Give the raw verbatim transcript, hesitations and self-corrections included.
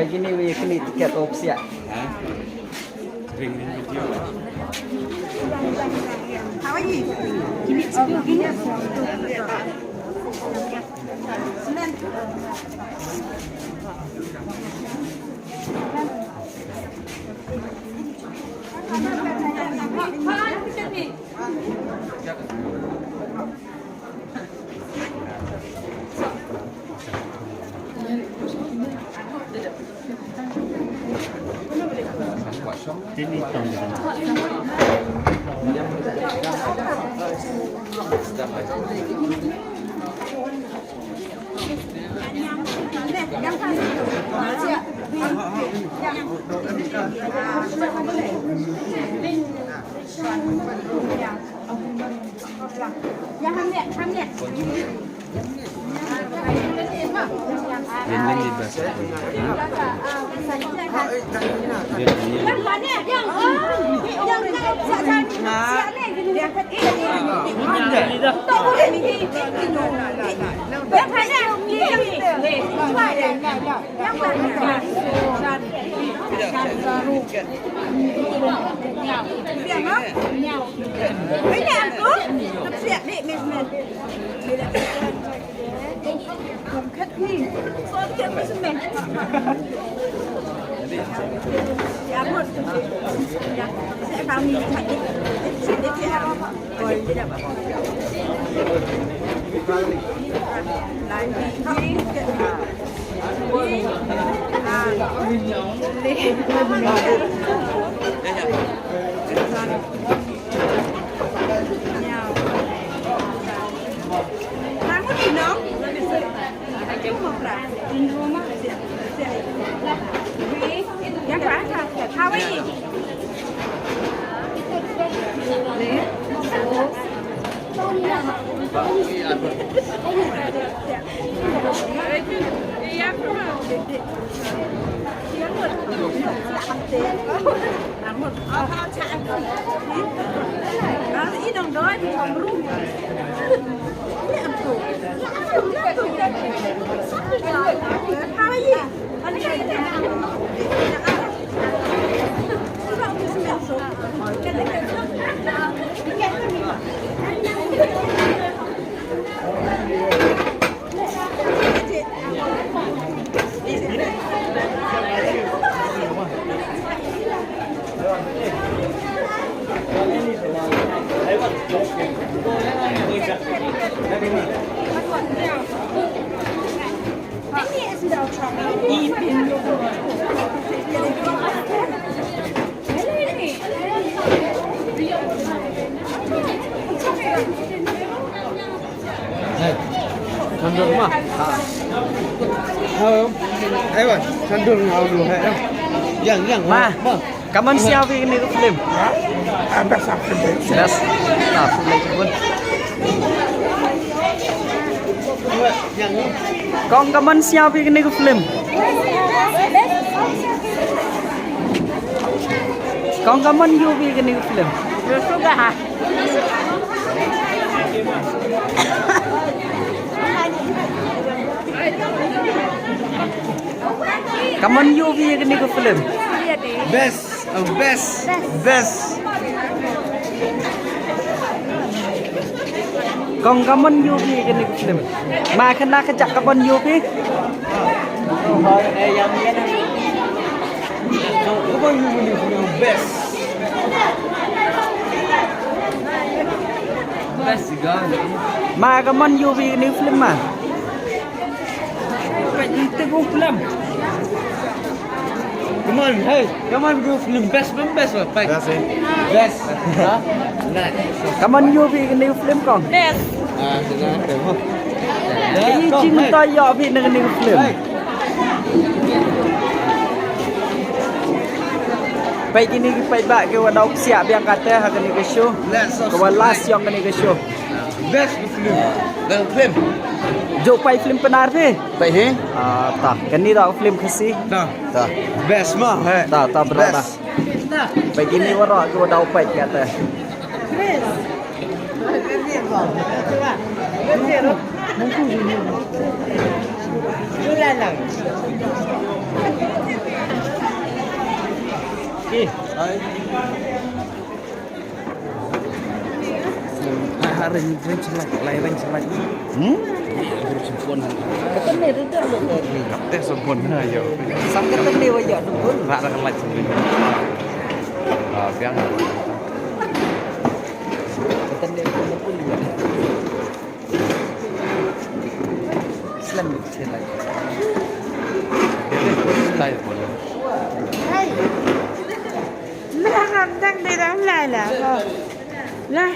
Kine wi kine tiket opsiak. Chandur ma. Hello. Aiwan, chandur ngau lu hai. Yang, yang. Ma, ma. Kaman siaw pi kini ke film? Best. Ah, film lagi pun. Yang ni. Kong kaman siaw pi kini ke film? Kong kaman yu pi kini ke film? Suka ha. Kaman yu pi kini ke film? Best. Oh, best. Best. Kong kaman yu pi kini ke film? Ma kena kejak kaman yu pi? Best. Best. Ma kaman yu pi kini ke film ma? Peit, ïa kine ki film. Come on, hey, come on, ki film best, best, best, best. Best, eh? Best. Ha? Nice. Kaman ïoh phi kine ki film kong? Best. Ah, sida, okay, ho. Ïa, kong, jingmyntoi ïoh phi na kine ki film. Hey. Peit kine ki paidbah kiwa daw psiah biang kata ha kane ka show. Kawa last jong kane ka show. Best film. Best film. Jooh peit film Pnar phi? Peit hi. Ah, ta. Kane da film Khasi. Ta. Ta. Best ma, he. Ta, ta, bra da. Best. Peit kine waroh kiwa daw peit kata. Ring, ring shalai, lai ring shalai. Hmm? Ring shalai. Kate sempon na yo. Sang kate ne wa ya dukun. Ra ra lai shalai. Ah, biang. Kate ne wa dukun ya. Islam ni kecil lagi. Style pun. Lah, kan tang di dalam lah lah. Lah.